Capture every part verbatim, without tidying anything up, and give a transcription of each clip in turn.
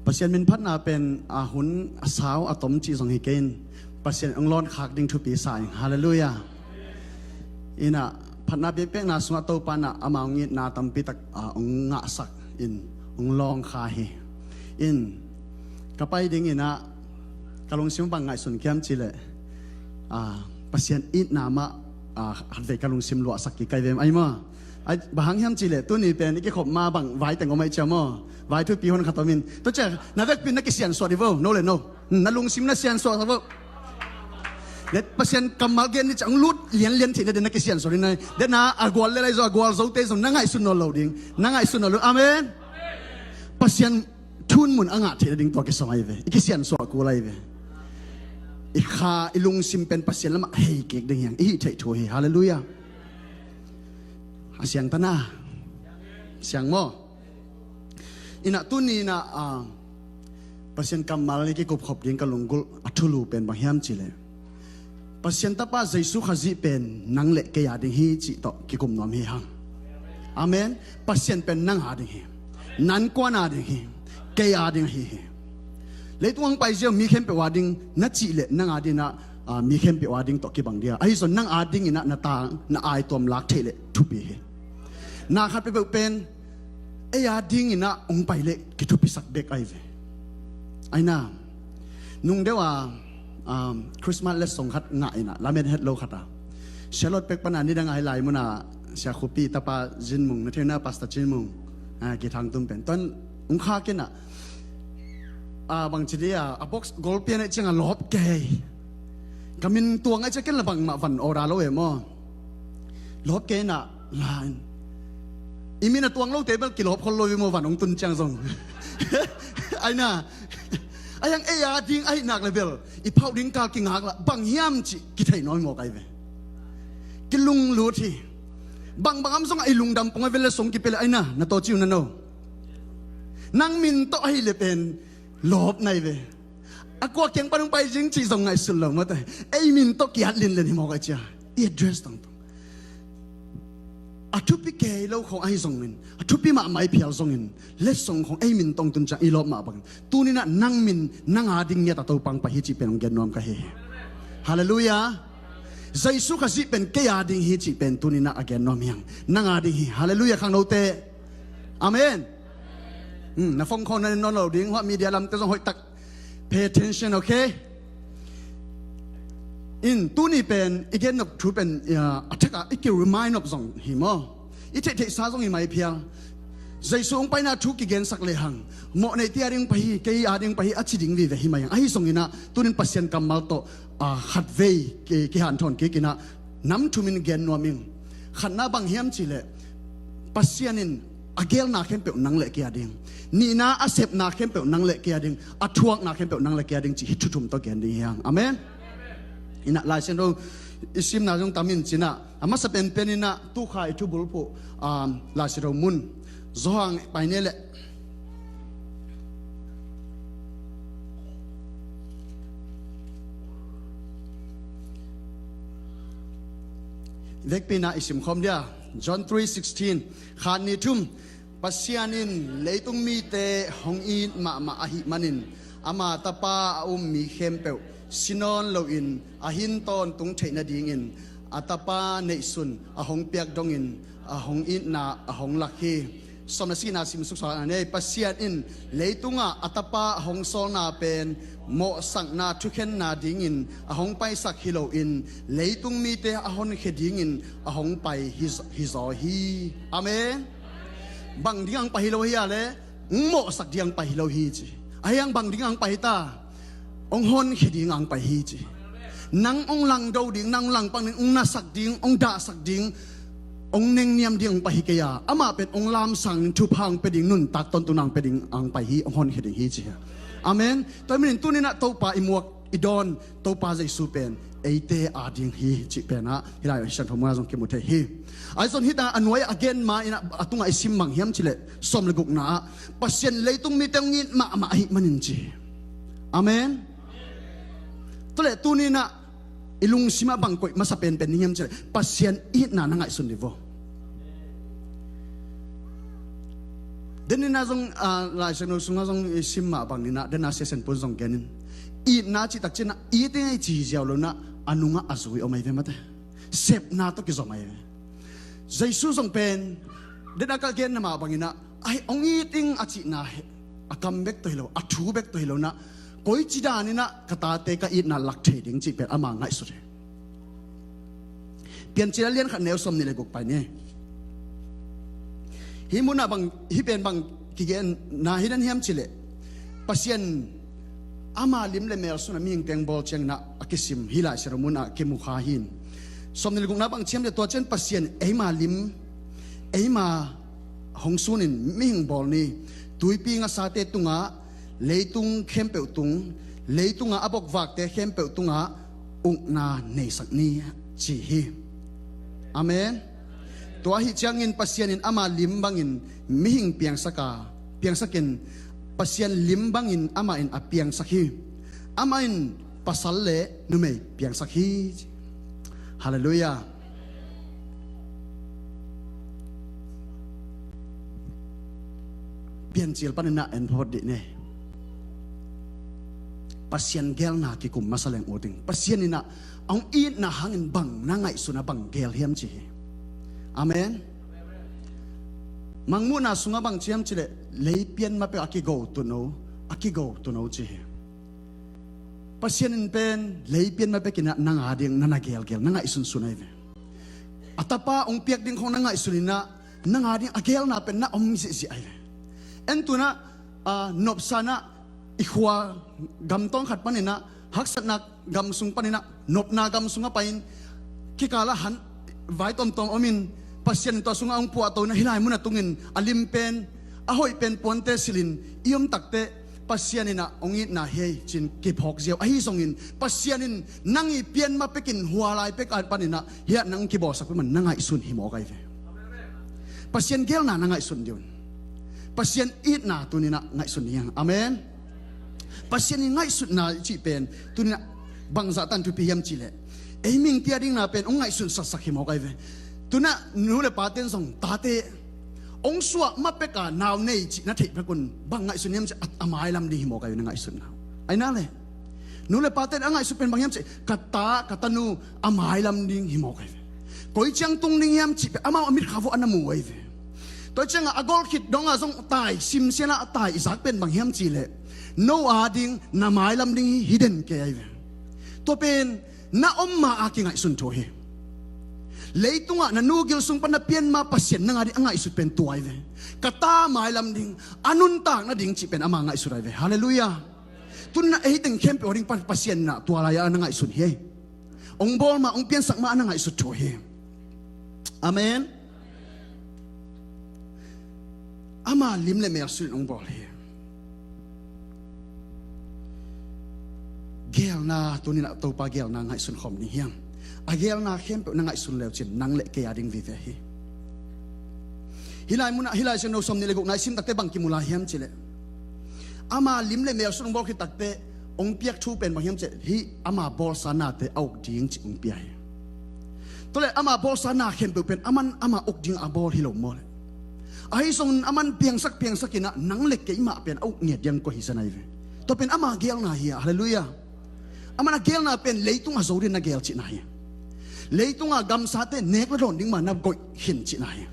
Pasian min phatna pen a hun a sau a tom cih zong hi kei in, Pasian hong lawn khak ding thupi sa ing. Halleluiah. Inah phatna biakpiakna sungah Topa inah amau hong itna tampi tak a hong ngahsak in hong lawng kha hi. In ka pai ding inah ka lungsim bang ngaihsun kiam cihleh, a, Pasian itna mah, a, hatvei ka lungsim luahsak kik kai ve ai maw. Ai, bang hang hiam cihleh tuni pen i kikhop ma bang vai teng om ai cia maw. Vai thupi hon khat om in tua cia na vekpin na kisiansuah di vo, no le no. Na lungsim na siansuah sa vo. Let Pasian kammal gen ni ciang lut lianlian theihna den na kisiansuah ding nai. Den na a gual le lai zo a gual zote zong na ngaihsun nawn lo ding. Na ngaihsun nawn lo. Amen. Pasian thun mun a ngah theihna ding tua kisong ai ve. I kisiansuah kul ai ve. I kha i lungsim pen Pasian lamah hei kik ding hiang. I hih theih thu hi. Halleluiah. A siang tana. Siang maw. Inah tuni inah, a, Pasian kammal i kikupkhop ding ka lunggulh a thulu pen bang hiam cihleh, Pasian tapa Jesu Khazih pen nang le kei a ding hi cih tawh kikum nuam hi hang. Amen. Pasian pen nang a ding hi. Nan kuan a ding hi. Kei a ding hi hi. Leitung ang pai ziau mi khempeuh a ding na cih le nang a ding inah, a, mi khempeuh a ding tawh kibang dia. Ahi zong nang a ding inah na ta na ai tuam lak theih le thupi hi. Na khat peuhpeuh pen ei a ding inah hong pai le kithupisak bek ai ve. Ai na nung deuh a, um, Christmas letsong khat ngah inah lamen het lo khat a, Charlotte pek pana nidang ai lai muna Sia Khupi tapa Zinmung na theihna Pastor Zinmung, a, kithang tum pen ton hong khak inah, a, bang ci di a, a box gol pian ai ciang a lawp kei. Ka min tuang ai ciang ken la bangmah van order lo e maw. Lawp kei inah la in i min a tuang lote bel kilawp khol lo i maw van hong tun ciang zong. Ai na ai ang ei a ding ahi nak le bel i phauh ding kal kingak la bang hiam cih kithei nawi mawk ai ve. Kilunglut hi. Bangbang am zong a i lungdam pong ai ve le song kipia le ai na na tawh ciu na no. Nang min tawh ahi le pen lawp nai ve. A kua kiang pan hong pai zing cih zong ngaihsun lo mawte. Ei min tawh kiat linlen hi mawk ai cia. I address tangtang a thupi kei lo khong ahi zongin a thupi mahmah i phial zongin letsong khong ei min tawh tun ciang i lawp mah bangin tuni inah nang min nang a ding ngiat a Topa hong pai hi cih pen hong gen nuam ka hi. Halleluiah. Jesu Khazih pen kei a ding hi cih pen tuni inah a gen nuam hiang. Nang a ding hi. Halleluiah khang note. Amen. Hmm, na phone khawng na nawn lo ding huah media lamte zong hoih tak. Pay attention, okay? In tuni pen i gen nop thu pen, a, a thak a i ki remind nop zong hi maw. I theihtheihsa zong hi mai phial. Jesu hong paina thu kigensak lehang mawh neite a ding pai hi, kei a ding pai hi a ci ding vive hi mai hang. Ahi zong inah tunin Pasian kammal tawh, a, khatvei ki, kihanthawn kik inah nam thumin gen nuam ing. Khatna bang hiam cihleh Pasian in a gelna khempeuh nang le kei a ding. Nihna a sepna khempeuh nang le kei a ding. A thuakna khempeuh nang le kei a ding cih hi thu thum tawh gen ding hi hang. Amen. Inah Lai Siangtho i simna zong tam in cinah a masa penpen inah tukha i thubulphuh, um, Lai Siangtho mun Johan pai ne le vekpi inah i simkhawm dia. John three sixteen. Khat nih thum. Pasian in leitung mite hong it mahmah ahih manin ama tapa a um mi khempeuh si nawn loin a hin tawntung theih nadingin a tapa neihsun a hong piak dongin a hong itna a hong lak hi. Sawm le sagihna sim suksuak a nei. Pasian in leitungah a tapa a hong sawlna pen mawhsakna thukhenna dingin a hong paisak hi loin leitung mite a honkhia dingin a hong pai hi, hi zaw hi. Amen. Bang ding ang pai hi lo hi a le, hong mawhsak ding ang pai hi lo hi ci. Ahi ang bang ding ang pai hi ta, hong honkhia ding ang pai hi ci. Nang hong langdo ding, nang hong langpang ding, hong nasak ding, hong dahsak ding, hong nengniam ding ang pai hi kei a, amah pen hong lamsang ding, thupha hong pia ding, nuntak tawntung ang pia ding ang pai hi, hong honkhia ding hi ci hi. Amen. Tua hi manin tuni inah Topa i muak i dawn Topa Jesu pen eite a ding hi cih penah hih lai Siangtho muna zong kimu thei hi. Ahi zong hih ta a nuai a gen ma inah a tungah i sim bang hiam cihleh sawm le gukna ah Pasian leitung mite hong it mahmah ahih manin ci hi. Amen. Tua leh tuni inah i lungsim ah bang koih masa penpen ding hiam cihleh Pasian itna na ngaihsun dih vo. Denina zong, ah, Lai Siangtho sungah zong i sim mah bang ninah, denina siasen pun zong genin, itna cih takcianah it ing ei ci ziau lonah, a nungah a zui om ei ve mate. Sepna tawh kizom ei ve. Jesu zong pen, denina ka genna mah banginah, ai, hong it ing a cihna he, a kam bek tawh hi lo, a thu bek tawh hi lonah, koici daninah ka tate ka itna lak thei ding cih pen ama ngaihsut hi. Piancil a lian khat neu sawm nih le guk pai ni. Hih munah bang, hih pen bang kigenna hi dan hiam cileh, Pasian ama lim le mel sunah mihing teng bawl cianginah a kisim hi lai siro munah kimu kha hin. Sawm nih le gukna bang ciam le tua cian Pasian eima lim, eima hong sunin mihing bawl ni, tuipi ngasate tungah, leitung khempeuh tung, leitungah a bokvakte khempeuh tungah ukna neisak ni ci hi. Amen. Tua ahi ciangin Pasian in ama lim bangin mihing piangsak a, piangsakin Pasian lim bangin amah in a piangsak hi. Amah in pasal le numei piangsak hi. Halleluiah. Piancil paninah en phot dih ni. Pasian gelna kikum masa leng uh ding. Pasian inah a hong itna hangin bang na ngaihsuna bang gel hiam ci hi. Amen. Mangmuhna sungah bang ciam cileh, leipian ma pek a kigo tuno, a kigo tuno ci hi. Pasian in pen leipian ma pekinah nang ading na na gelgel, na ngaihsunsun ahi ve. A tapa hong piak ding khong na ngaihsuninah nang ading a gelna pen na om zihziah ahi ve. En tunah, ah, nopsanah i khua gamtawng khat paninah haksatna gam sung paninah nopna gam sungah pai-in kikalah han vai tawmtawm omin Pasian in tua sungah hong puahto inah hih lai munah tungin a lim pen a hoih pen puante silhin i om takteh Pasian inah hong itna hi ei cin kiphawk ziau. Ahi zongin Pasian in nang i pian ma pekin hua lai pek a paninah hiah nang kibawlsak pek man na ngaihsun hi mawk ahi ve. Pasian gelna na ngaihsun dih un. Pasian itna tuninah ngaihsun hi hang. Amen. Pasian i ngaihsutna i cih pen tuninah bangzah tan thupi hiam cihleh, ei mingtia dingna pen hong ngaihsun saksak hi mawk ahi ve. Tunah nu le paten zong tate hong suah ma peka nau nei cih na theih pekun bang ngaihsun hiam cih a, a mailam ding hi mawk ahi ve na ngaihsutna. Aina le nu le paten a ngaihsut pen bang hiam cih ka ta ka tanu a mailam ding hi mawk ahi ve. Koi ciang tung ding hiam cih pen amau a mitkha vuah a na mu ahi ve. Tua ciangah a gol khit dongah zong tai simsianah a tai i zak pen bang hiam cihleh no ading na mailam ding hi hi den kei ahi ve. Tua pen na om ma a kingaihsun thu hi. Leitungah na nu gil sung pan na pian ma Pasian nang ading a ngaihsut pen tua ahi ve. Ka ta mailam ding, a nuntak nading cih pen ama ngaihsut ahi ve. Halleluiah. Tunna ei teng khempeuh a ding Pa-, Pasian na tua lai-a na ngaihsun hi. Hong bawl ma, hong piansak ma a na ngaihsut thu hi. Amen. Ama lim le mel sunin hong bawl hi. Gelna tuninah Topa gelna ngaihsun khawm ding hiam? A gelna khempeuh na ngaihsun leucin nang le kei ading vive hi. Hih lai munah, hih lai siangtho sawm nih le gukna i sim takte bang kimu lai hiam cihleh, ama lim le mel sun hong bawl khit takte hong piak thu pen bang hiam cihleh, hih ama bawlsa nate a uk ding cih hong pia hi. Tuale ama bawlsa na khempeuh pen aman ama uk ding a bawl hi lo maw le? Ahi zongin aman piangsak piangsak inah nang le keimah pen a uk ngiat diang koi hi sa nai ve. Tua pen ama gelna hi a, halleluiah. Aman a gelna pen leitung a zo ding na gel cihna hi. Leitunga gamsate nek le dawn ding ma na koih khin cihna hi.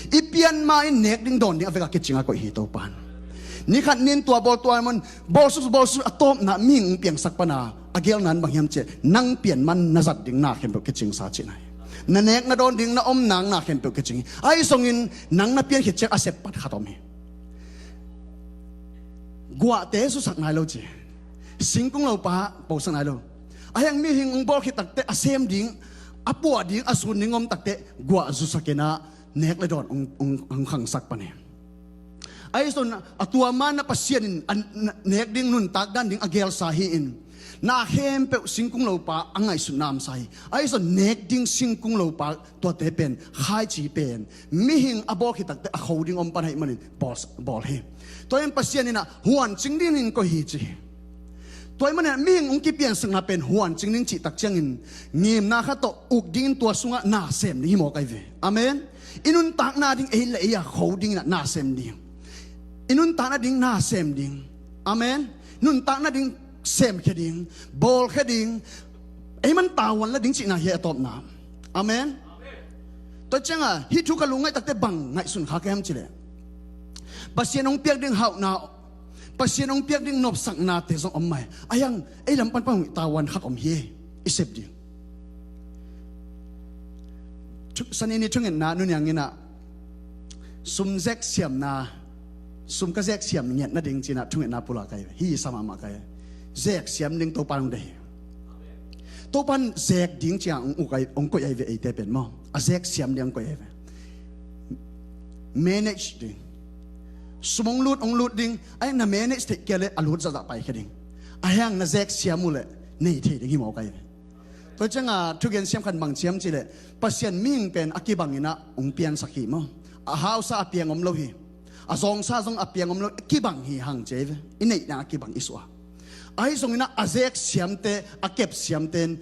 I pian ma in nek ding dawn ding a veka kicing a koih hi Topan. Nikhat nin tua bawl tua man bawl suk bawl suk a tawpna mihing hong piangsak pana a gelna in bang hiam cihleh nang pian man na zat ding na khempeuh kicingsa cihna hi. Na nek na dawn ding na om nang na khempeuh kicing hi. Ahi zongin nang na pian khit ciang a sep pat khat om hi. Guahte susak nai lo ci. Singkung lopa posak nai lo. A hiang mihing hong bawl khit takte a sem ding, a puah ding, a sun ding om takte guah zusak inah nek le dawn hong, hong, hong khangsak pan hi. Ahi zong a tua man na Pasian in a, na, nek ding nuntak dan ding a gelsa hi in na khempeuh singkung lopa a ngaihsutna amsa hi. Ahi zong nek ding singkung lopa tuate pen khaici pen mihing a bawl khit takte a kho ding om pan ahih manin bawl, bawl hi. Tua in Pasian inah huan cing dingin koi hi ci hi. Tua ahih manin mihing hong kipiansakna pen huan cing ding cih tak ciangin ngimna khat tawh uk dingin tua sungah na sem ding hi mawk ahi ve. Amen. I nuntakna ding ei le ei a kho dinginah na sem ding. I nuntak nading na sem ding. Amen. Nuntak nading semkhia ding, bawlkhia ding, ei man tavuan la ding cihna hi a tawpna. Amen. Tua cianga hih thu ka lungngaih takte bang ngaihsun kha ka hiam cileh, Pasian hong piak ding hauhna, Pasian hong piak ding nopsaknate zong om mai. A hiang ei lam panpan hong tavuan khat om hi. I sep ding. Sanini thungetna nuniang inah sum zeksiamna, sum ka zeksiam ngiat nading cinah thungetna pulak ahi ve. Hi sa mahmah ka hi. Zeksiam ding Topa hong deih hi. Topan zek ding ciang hong koih ahi ve eite pen maw. A zeksiam ding hong koih ahi ve. Manage ding. Sum hong lut hong lut ding. Ai na manage theih kia le a lut zahzah paikhia ding. A hiang na zeksiam uh le nei thei ding hi mawk ahi ve. Tua cianga thugen siam khat bang ciam cileh Pasian mihing pen a kibang inah hong piansak hi maw. A hausa a piang om lo hi. A zawngsa zong a piang om lo, a kibang hi hang ci ahi ve. I neihna a kibang i suah a. Ahi zonginah a zeksiamte, a kepsiamte in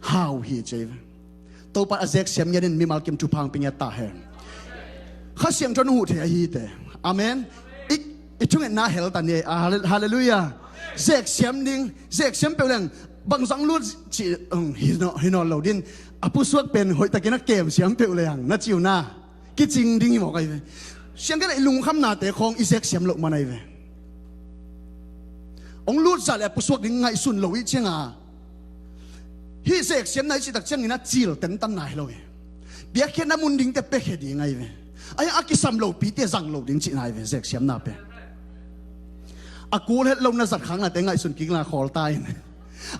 hau hi ci ahi ve. Topa a zeksiam ngiat in mimal kim thupha hong pia ngiat ta hen. Kha Siangtho in huh thei ahi te. Amen. I, i thungetna hel ta ni. Halleluiah. Zeksiam ding, zeksiam peuh leng bangzang lut ci hi nawn lo din. A pusuak pen hoihtakin a kemsiam peuh leng na ciuna kicing ding hi mawk ahi ve. Siangtho le i lungkhamnate khawng i zeksiam loh man ahi ve. Hong lutzah le a pusuak ding ngaihsun lo i cianga hih zeksiamna i cihtak ciangin a cil tentanna hi lo hi. Piakkhiatna mun dingte piakhia ding ahi ve. A hiang a kisam lopite zang lo ding cihna ahi ve zeksiamna pen. A kul het lo na zatkhaknate ngaihsun kikna khawl ta in.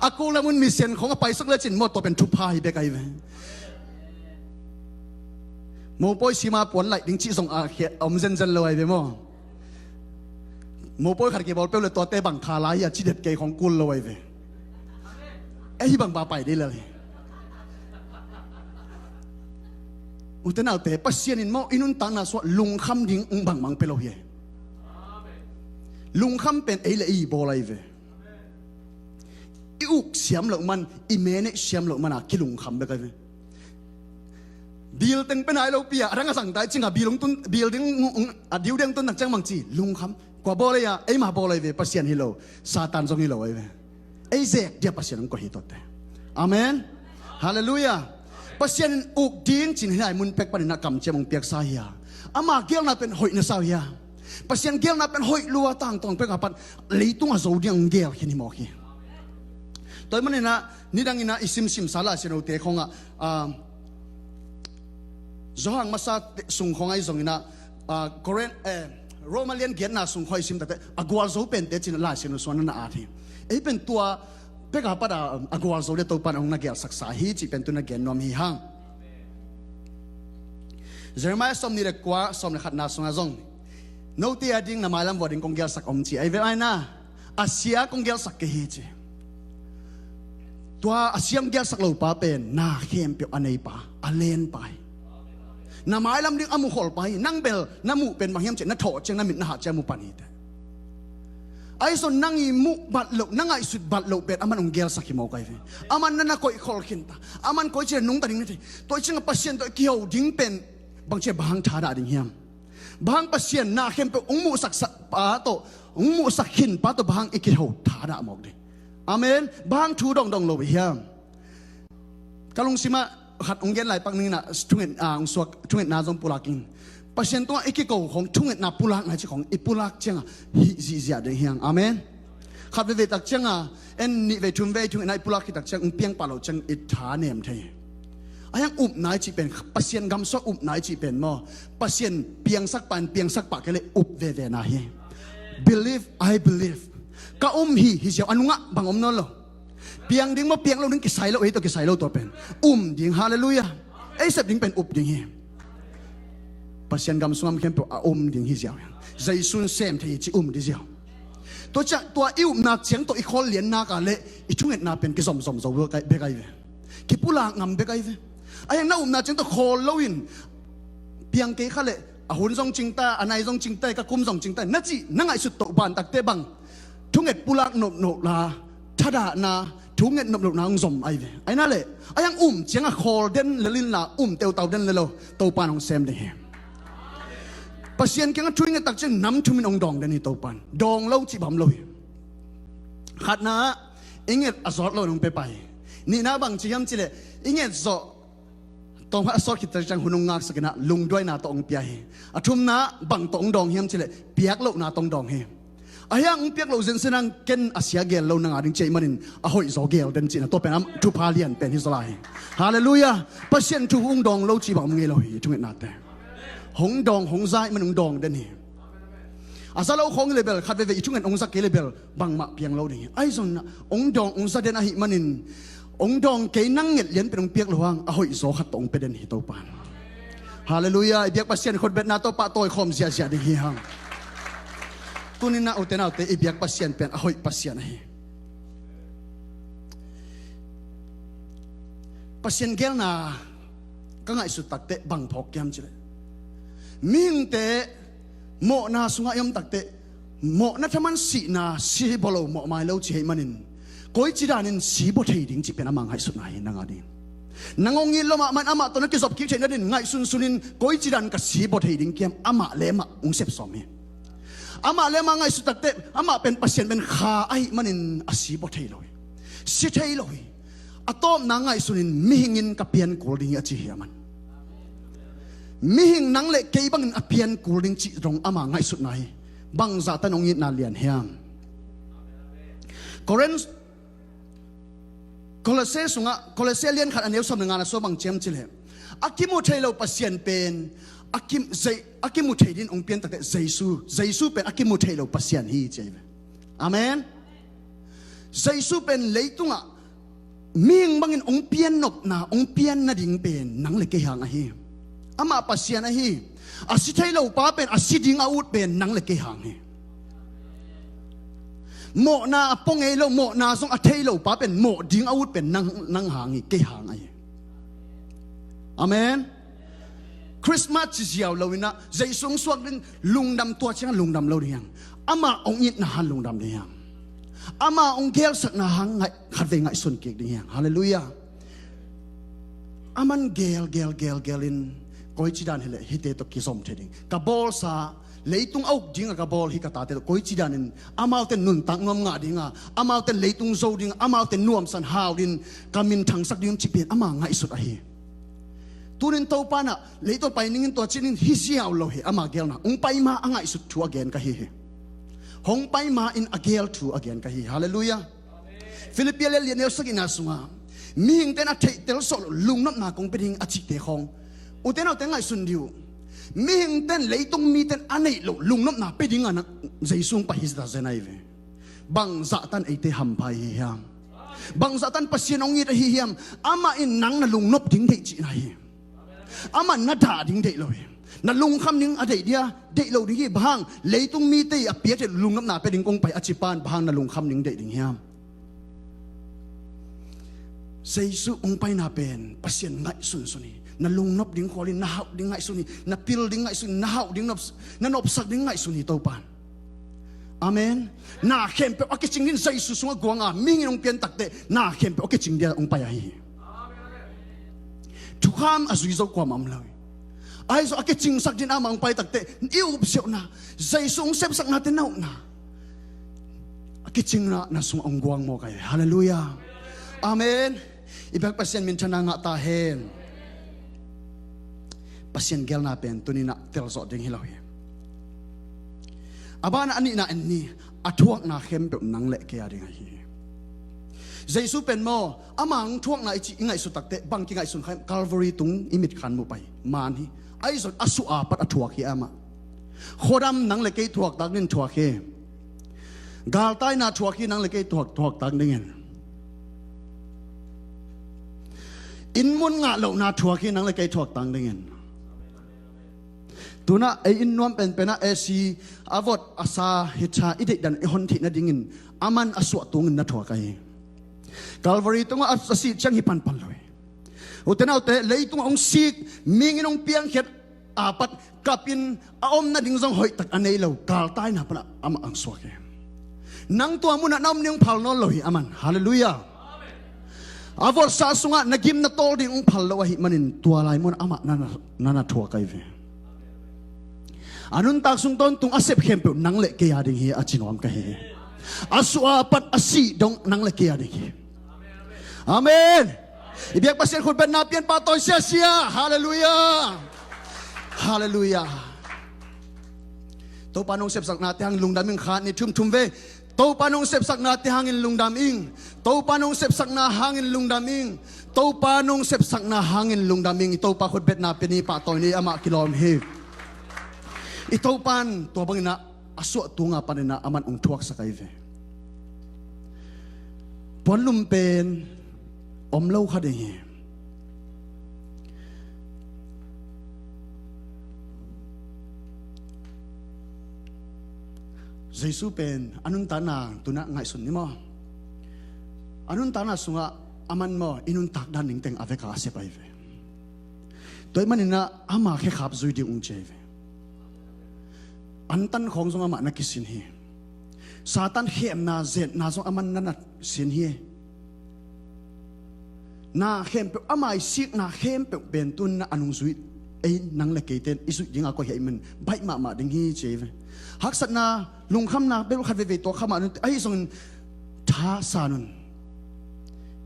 A kul a mun misian khawng a paisak lecin maw tua pen thupha hi bek ahi ve. Mopawi sima puan laih ding cih zong a om zenzen lo ahi ve maw. Mopawi khat kibawl peuh le tuate bang kha lai hi a ci det kei khawng kul lo ahi ve. Ei hi bang ba pai dei lel hi. Ute naute Pasian in maw i nuntakna suah lungkham ding bangmang pe lo hi. Lungkham pen ei le ei bawl ahi ve. I uk siam loh man, i manage siam loh man a kilungkham bek ahi ve. Bil teng pen ai lo pi a a dang a zangtai cinga bil hong tun, bil ding a diu ding tun nak ciang bangci lungkham. Kua bawl ei a, eima bawl ahi ve, Pasian hi lo, Satan zong hi lo ahi ve. Ei zek dia Pasian hong koih hi tawte. Amen. Halleluiah. Pasian in uk ding cin hi lai mun pek panin a kamciam hong piaksa hi a. Ama gelna pen hoih na sau hi a. Pasian gelna pen hoih lua tangtawng pek a pat leitung a zo ding hong gel khin hi mawk hi. Tua hi maninah nidang inah i simsimsa Lai Siangthote khawngah Johan masa sung khawngah i zonginah Korin, Roma lian giatna sung khawngah i sim takte a gualzo pente cin Lai Siangtho suan na at hi. Ei pen tua peka pat a gualzo le Topan hong na gelsaksa hi cih pen tu na gen nuam hi hang. Jeremiah sawm nih le kua sawm le khatna sungah zong note a ding na mailam vua ding kong gelsak om ci ahi ve aina. A sia kong gelsak kei hi ci. Tua a sia kong gelsak lo pa pen na khempeuh a nei pa, a len pa hi. Na mailam ding a mu khol pa hi. Nang bel na muh pen bang hiam ci na thawh ciang na mit na hah ciang mu pan hi te. Ahi zong nang i muh bat loh, na ngaihsut bat loh pen aman hong gelsak hi mawk ahi ve. Aman na na koih khol khin ta. Aman koi ci le nungta ding na thei. Tua ciangah Pasian tawh i kiho ding pen bang ci bang hang thadah ding hiam? Bang hang Pasian na khempeuh hong muhsak pa tawh, hong muhsak khin pa tawh bang hang i kiho thadah mawk ding? Amen. Bang hang thu dongdong lo hiam? Ka lungsimah khat hong gen lai pak ninginah thunget, ah, hong suak thungetna zong pulak in. Pasian tungah i kiko khong thungetna pulakna ci khong i pulak ciangah hih zihziah ding hiang. Amen. Khat veve tak ciangah en nih vei thum vei thungetna i pulak khit tak ciang hong piang pah loh ciang i tha nem thei. A hiang upna i cih pen Pasian gamsuak upna i cih pen maw? Pasian piangsak pah in piangsak pah kei le up vevena hi. Believe, I believe. Ka um hi, hi ziau a nungah bang om nawn lo. Piang ding maw piang lo ding kisai lo, ei tawh kisai lo tua pen um ding, halleluiah. Ei sep ding pen up ding hi. Pasian gam sungah mi khempeuh a um ding hi ziau hi. Jesu in sem thei hi ci um ding ziau. Tua ciah tua i upna ciang tawh i khawl lian nak a le i thungetna pen kizomzom zo bek ahi ve. Kipulak ngam bek ahi ve. A hiang na upna ciang tawh khawl lo in piang kei kha le a hun zong cingta, a nai zong cingta, ka kum zong cingta na cih na ngaihsut toh ban takte bang thunget pulak nopnop la, thadahna thunget nopnopna hong zom ahi ve. Aina le a hiang um ciangah khawl den lel inla um teutau den lelo Topan hong sem ding hi. Pasian kiangah thu i nget tak ciang nam thumin hong dawng den hi Topan. Dawng lo cih bang om lo hi. Khatna ah i nget a zawt lo in hong pia pah hi. Nihna bang ci hiam cih leh i nget zawh tawm khat a sawt khit tak ciang hun hong ngaksak in ah lungduaina tawh hong pia hi. A thumna ah bang tawh hong dawng hiam cih leh piak lohna tawh hong dawng hi. Ahi hang hong piak loh zenzen hang ken a sia gel lo nang a ding ci ahih manin a hoih zaw gel den cihna tua pen a thupha lian pen hi zaw lai hi. Halleluiah. Pasian thu hong dawng lo cih bang om ngei lo hi. Thungetnate hong dawng hong za ahih manin hong dawng den hi. A za lo khawng hi leh bel khat veivei i thunget hong za kei leh bel bangmah piang lo ding hi. Ahi zongin ah hong dawng hong za den ahih manin hong dawng kei nang nget lianpen hong piak lo hang a hoih zaw khat tawh hong pia den hi Topan. Halleluiah. I biak Pasian khutbetna tawh pahtawi khawm ziahziah ding hi hang. Tuni-in ah ute naute i biak Pasian pen a hoih Pasian ahi. Pasian geelna ka ngaihsut takteh bang phawk hiam cih leh mihingte mawhna sungah i om takteh mawhna thaman sihna si baw lo mawh mai lo ci ahih manin koici danin si baw thei ding cih pen ama ngaihsutna hi nang a dingin. Nang hong it lo mahmah in amah tawh na kizop kik theih nadingin ngaihsun sunin koici dan ka si baw thei ding hiam amah le amah hong sepsawm hi. Amah le amah ngaihsut takteh amah pen Pasian pen kha ahih manin a si baw thei lo hi. Si thei lo hi. A tawpna ngaihsunin mihing in ka pian kul ding hi a ci hi aman. Mihing nang le kei bangin a pian kul ding cih dong ama ngaihsutna hi. Bangzah tan hong itna lian hiam? Korin Kolose sungah, Kolose lian khat a neu sawm le nga na sua bang ci hiam cih leh a kimu thei lo Pasian pen a kim, zei, a kimu thei dingin hong pian takteh Jesu, Jesu pen a kimu thei lo Pasian hi ci ahi ve. Amen. Jesu pen leitungah mihing bangin hong pian nopna hong pian nading pen nang le kei hang ahi. Amah Pasian ahi. A si thei lo pa pen a si ding a ut pen nang le kei hang hi. Mawhna a pua ngei lo mawhna zong a thei lo pa pen mawh ding a ut pen nang, nang hang hi kei hang ahi. Amen. Christmas ci ziau lo in ah Jesu hong suak ding lungdam tua ciang lungdam lo ding hiam? Amah hong itna hang lungdam ding hiam? Amah hong geelsakna hang ngaih, khatvei ngaihsun kik ding hiam? Halleluiah. Aman geel geel geel geel in koici dan hileh hihte tawh kizom thei ding ka bawlsa leitung a uk ding a ka bawl hi ka tate tawh koici danin amaute nuntak nuam ngah ding a amaute leitung zo ding a amaute nuamsan hau dingin ka minthangsak ding cih pen ama ngaihsut ahi. Tunin Topa in ah leitung pai ning in tua ci ning hi ziau lo hi ama geelna hong pai ma a ngaihsut thu a gen ka hi hi. Hong pai ma in a geel thu a gen ka hi. Halleluiah. Philippi lian lian neu sagihna sungah mihingte in a theihtel sawh loh lungnopna kong pia ding a cihte khawng ute naute ngaihsun dih uh. Mihingte in leitung mite in a neih loh lungnopna pia dingin Jesu hong pai hi zahzen ahi ve. Bangzah tan eite hampha i hi hiam? Bangzah tan Pasian hong it ahi hiam? Amah in nang na lungnop ding deih cihna hi. Amah na dah ding deih lo hi. Na lungkham ding a deih dia, deih lo ding hi. Bang hang? Leitung mite i a piate lungnopna pia ding kong pai a ci pan bang hang na lungkham ding deih ding hiam? Jesu hong paina pen Pasian ngaihsunsun hi. Na lungnop ding khual hi. Na hauh ding ngaihsun hi. Na pil ding ngaihsun hi. Na hauh ding nop, na nopsak ding ngaihsun hi Topan. Amen. Na khempeuh a kicing ding Jesu sungah guanga mihing in hong pian takteh na khempeuh a kicing dia hong pai ahi hi. Thukham a zui zo kuamah om lo hi. Ahi zong a kicingsak ding amah hong pai takteh i upsiauhna Jesu hong sepsaknate na upna a kicingna na sungah hong guang mawk ahi. Halleluiah. Amen. I biak Pasian minthanna ngah ta hen. Pasian geelna pen tuninah telzawh ding hi lo hi. A banah a nihna en ni a thuakna khempeuh nang le kei a ding ahi hi. Jesu pen maw ama hong thuakna i cih i ngaihsut takteh bang kingaihsun kha hiam? Calvary tung i mitkhan muh pai man hi. Ahi zong a suah a pat a thuak hi amah. Khuadam nang le kei thuak tak dingin thuak hi. Galtaina thuak hi nang le kei thuak, thuak tak dingin. Inn mun ngah lohna thuak hi nang le kei thuak tak dingin. Tunah ei inn nuam penpenah A C a vot a sa hi tha i deihdan i hon theih nadingin aman a suah tungin na thuak ahi. Calvary tungah a, a sih ciang hi panpan lo hi. Ute naute, leitungah hong sik mihing in hong piangkhiat a pat kapin a om nading zong hoihtak a nei lo galtaina panah amah hong suak hi. Nang tua munah na om ding hong phal nawn lo hi aman. Halleluiah. A votsa sungah na gim na tawl ding hong phal lo ahih manin tua lai munah amah na, na, na, na thuak ahi ve. A nuntak sung tawntung a sep khempeuh nang le kei a ding hi, a ci nuam ka hi. A suah a pat a sih dong nang le kei a ding hi. Amen. I biak Pasian khutbetna pian pahtawi siasia. Halleluiah. Halleluiah. Topa nong sepsaknate hang lungdam ing. Khat, nih, thum, thum vei. Topa nong sepsaknate hangin lungdam ing. Topa nong sepsakna hangin lungdam ing. Topa nong sepsakna hangin lungdam ing. I Topa khutbetna pian ni, pahtawi ni, amah kilawm hi. I Topan tua bangin ah a suah tunga panin ah aman ong thuaksak ahi ve. Puanlum pen om lo kha ding hi. Jesu pen a nuntakna tunah ngaihsun ni maw? A nuntakna sungah aman maw, i nuntak dan ning teng a veka a sep ahi ve. Tua ahih manin ah ama khekhap zui ding ung ci ahi ve. Antan khawng zong amah na kisin hi. Satan khemna zetna zong aman na na sin hi. Na khempeuh, ama i sikna khempeuh pen tun na a nung zui, ei nang le keite i zuih dinga koi hi ahih manin baih mahmah ding hi ci ahi ve. Haksatna, lungkhamna bel khat veivei tuak kha mah nun, ahi zongin tha sa nun.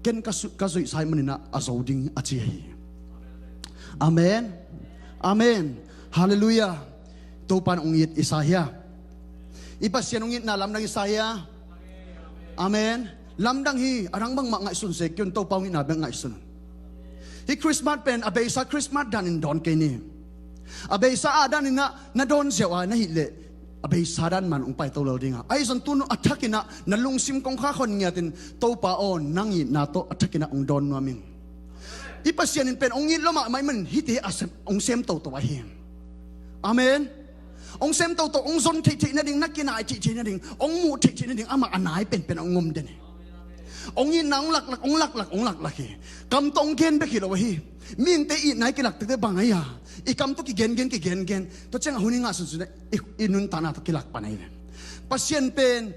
Ken ka su-, ka zuihsa ahih manin ah a zo ding a ci ahi. Amen. Amen. Halleluiah. Topan ong it i sa hia? I Pasian ong itna lamdang i sa hia? Amen. Lamdang hi. A dang bangmah ngaihsun se kiun, Topa ong itna bek ngaihsun. Hih Christmas pen a beisa Christmas danin dawn kei ni. A beisa a danin ah na dawn ziau a na hih leh a beisa dan man ong paito lo ding a. Ahi zong tun a thakin ah na lungsim kong khak hon ngiatin, Topa aw, nang itna tawh a thakin ah ong dawn nuam ing. I Pasian in pen ong it lo mahmah ahih manin hihte a sem, ong sem toto ahi. Amen. Ong sem toto, ong zon theihtheih nading, na kinai theihtheih nading, ong muh theihtheih nading, amah a nai penpen ong om den hi. Ong itna ong laklak, ong laklak, ong laklak hi. Kam tawh ong gen bek hi lo ahi. Mihingte itna i kilak tekte bang ahi a, i kam tawh kigengen, kigengen. Tua ciang a hun i ngah sunsun i, i nuntakna tawh kilak pan ahi ve. Pasian pen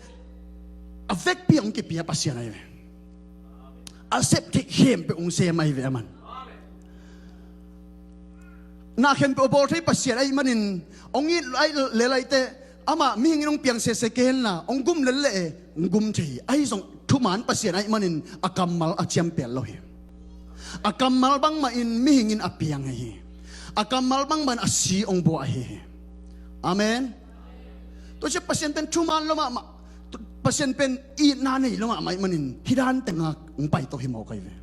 a vekpi ong kipia Pasian ahi ve. A sep theih khempeuh ong sem ahi ve aman. Na khempeuh a bawl thei Pasian ahih manin, ong it lai le laite, amah mihing in ong piang sese kei henla, ong gum lel le e, ong gum thei hi. Ahi zong thuman Pasian ahih manin a kammal a ciampel lo hi. A kammal bangmah in mihing in a piang ahi hi. A kammal bangmah in a si ong bua ahi hi. Amen. Tua ciang Pasian pen thuman lo mahmah, Pasian pen itna nei lo mahmah ahih manin hih dan tengah ong paito hi mawk ahi ve.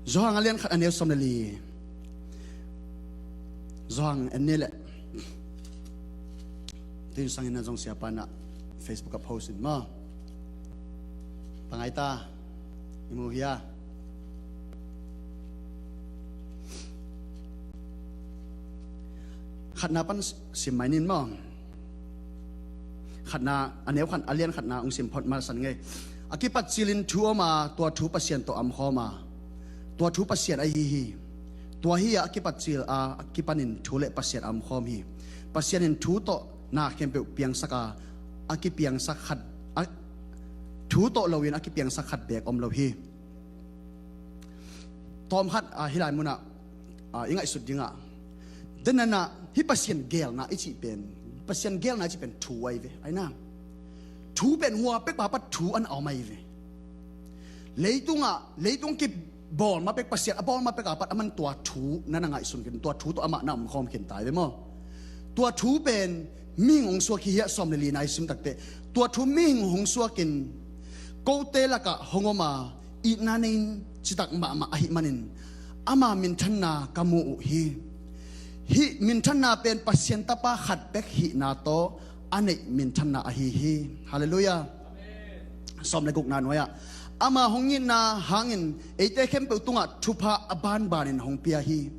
Johan a lian khat a neu sawm le li. Johan en ni leh. Tin sangin na zong siapa na Facebook a post in maw? Pangai ta. I mu hia? Khatna pan sim mai nin maw? Khatna, a neu khat, a lian khatna ong sim phot malsan ngei. A kipat cilin thu om a, tua thu Pasian tawh a om khawm a, tua thu Pasian ahi hi. Tua hi a, a kipat cil a, a kipanin thu le Pasian a om khawm hi. Pasian in thu tawh na khempeuh piangsak a, a kipiangsak khat, a, thu tawh loin a kipiangsak khat beek om lo hi. Tawm khat, a, hih lai munah, a, i ngaihsut dingah, denana hih Pasian geelna i cih pen, Pasian geelna i cih pen thu ahi ve, ahi na. Thu pen hua pek pa pat thu an a om ahi ve. Leitungah, leitung kibawl ma pek, Pasian a bawl ma pek a pat aman tua thu na na ngaihsun khin, tua thu tawh amah na om khawm khin ta ahi ve maw? Tua thu pen mihing hong suak hi, hiah sawm le lina i sim takteh, tua thu mihing hong suakin kote lakah hong om a, itna nei-in citak mahmah ahih manin ama minthanna ka mu uh hi. Hih minthanna pen Pasian Tapa khat bek hihna tawh a neih minthanna ahi hi. Halleluiah. Sawm le gukna nuai-ah, ama hong itna hangin eite khempeuh tungah thupha a banbanin hong pia hi.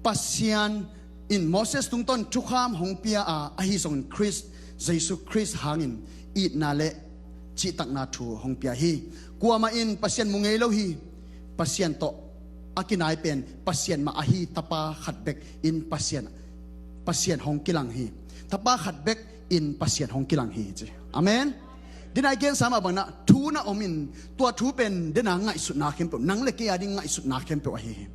Pasian in Moses tungtawn thukham hong pia a, ahi zongin Khrist, Jesu Khrist hangin itna le cihtakna thu hong pia hi. Kuamah in Pasian mu ngei lo hi. Pasian tawh a kinai pen Pasian mah ahi, Tapa khat bek in Pasian, Pasian hong kilang hi. Tapa khat bek in Pasian hong kilang hi ci. Amen. Dena i gensa mah bangin ah thu na om in, tua thu pen dena ngaihsutna khempeuh, nang le kei a ding ngaihsutna khempeuh ahi hi.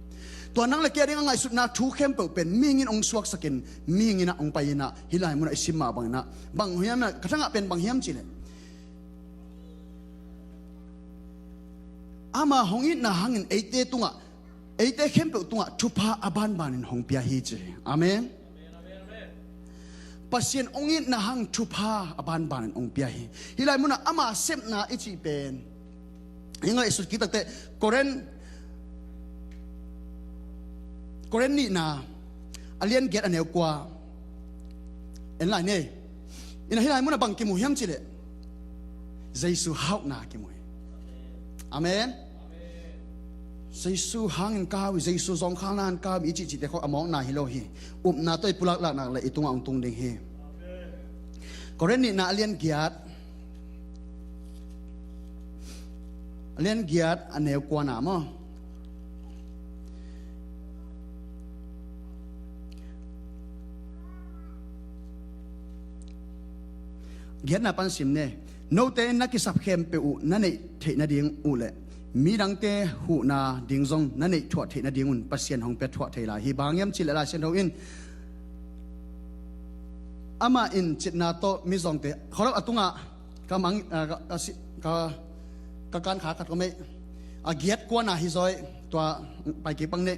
Tua nang le kei a ding a ngaihsutna thu khempeuh pen mihing in hong suaksakin, mihing in ah hong pai in ah, hih lai munah i sim mah bangin ah, bang hiam na, ka thangah pen bang hiam cihleh, ama hong itna hangin eite tungah, eite khempeuh tungah thupha a banbanin hong pia hi ci hi. Amen. Pasian hong itna hang thupha a banbanin hong pia hi. Hih lai munah ama sepna i cih pen, i ngaihsut kik takteh, Korin, Korin nihna a lian giat a neu kua en lai ni. Ina hih lai munah bang kimu hiam cihleh, Jesu hauhna kimu hi. Amen. Jesu hangin ka hau hi, Jesu zawngkhalna hangin ka hau hi i cihcihte khawng a mawkna hi lo hi. Upna tawh i pulaklak nak le i tungah hong tung ding hi. Korin nihna a lian giat, a lian giat a neu kuana maw? Giatna pan sim ne. Note in na kisap khempeuh uh na neih theih nading uh le midangte huhna ding zong na neih thuah theih nadingun Pasian hong pia thuah thei lai hi. Bang hiam cihleh Lai Siangtho in, amah in citna tawh mizawngte, kholok a tungah ka mang, ah, ka, ka si-, ka, ka kan kha khat ko mei. A giat kuana hi zaw ei, tua pai kik pang ni.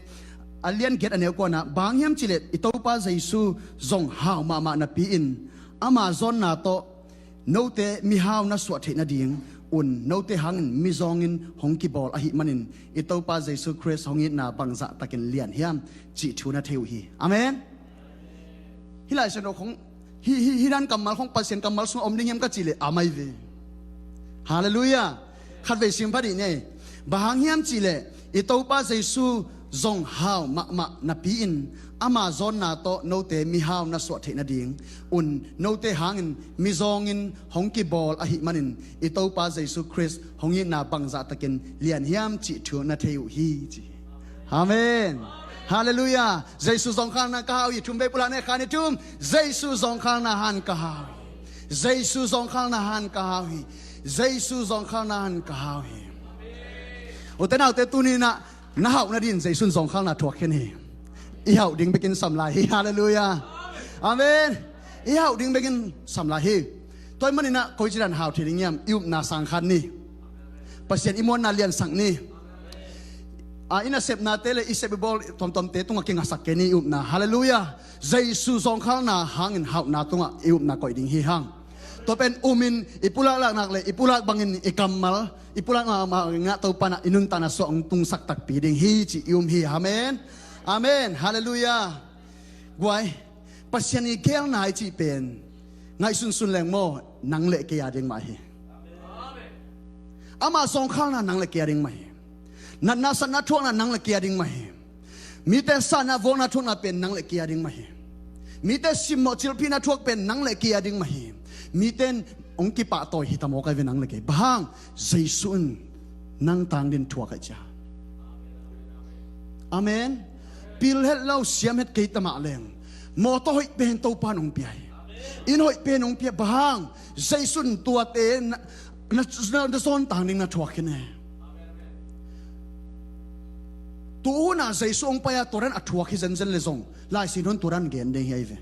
A lian giat a neu kuana, bang hiam cihleh i Topa Jesu zong hau mahmah napi-in, ama zawnna tawh note mihau na suah theih nadingun note hangin mizawngin hong kibawl ahih manin, i Topa Jesu Khrist hong itna bangzah takin lian hiam cih thu na thei uh hi. Amen. Hih Lai Siangtho khong, hih, hih, hih dan kammal khong Pasian kammal sungah om ding hiam ka cihleh, a mai ve. Halleluiah. Khatvei sim pha dih ni. Bang hang hiam cihleh, i Topa Jesu zong hau mahmah napi-in, ama zawnna tawh note mihau na suah theih nadingun note hangin mizawngin hong kibawl ahih manin, i Topa Jesu Khrist hong itna bangzah takin lian hiam cih thu na thei uh hi ci hi. Amen. Halleluiah. Jesu zawngkhalna ka hau hi. Thum vei pulak ne, khat, nih, thum. Jesu zawngkhalna hangin ka hau hi. Jesu zawngkhalna hangin ka hau hi. Jesu zawngkhalna hangin ka hau hi. Ute naute, tuni-in ah na hauh nadingin Jesu in zawngkhalna thuak khin hi. I hauh ding bekin sam lai hi. Halleluiah. Amen. I hauh ding bekin sam lai hi. Tua ahih manin ah koici dan hau thei ding hiam, i upna sang khat ni. Pasian i muanna liansak ni. A, i nasepnate le i sep i bawl tuamtuamte tungah kingasak kei ni i upna. Halleluiah. Jesu zawngkhalna hangin hauhna tungah i upna koih ding hi hang. Tua pen umin i pulaklak nak le i pulak bangin i kammal, i pulak mahmah ngah Topa in ah i nuntakna sungah hong tungsak takpi ding hi ci i um hi. Amen. Amen. Halleluiah. Guai, Pasian i geelna i cih pen ngaihsunsun leng maw, nang le kei a ding mah hi. Ama zawngkhalna nang le kei a ding mah hi. Natna satna thuakna nang le kei a ding mah hi. Mite satna vuakna thuakna pen nang le kei a ding mah hi. Mite simmawh cilphihna thuak pen nang le kei a ding mah hi. Mite in hong kipahtawi hi ta maw, kai ve, nang le kei. Bang hang, Jesu in nang tang dingin thuak ahih ciang. Amen. Pil het lo, siam het kei ta mah leng, mawtaw hoih pen Topa in hong pia hi. Inn hoih pen hong pia. Bang hang, Jesu in tuate na, na, na, na zawn tang ding na thuak hi ne. Tu hun a Jesu hong pai a, tua dan a thuak hi zenzen le zong, Lai Siangtho in tua dan gen ding hi, ai ve.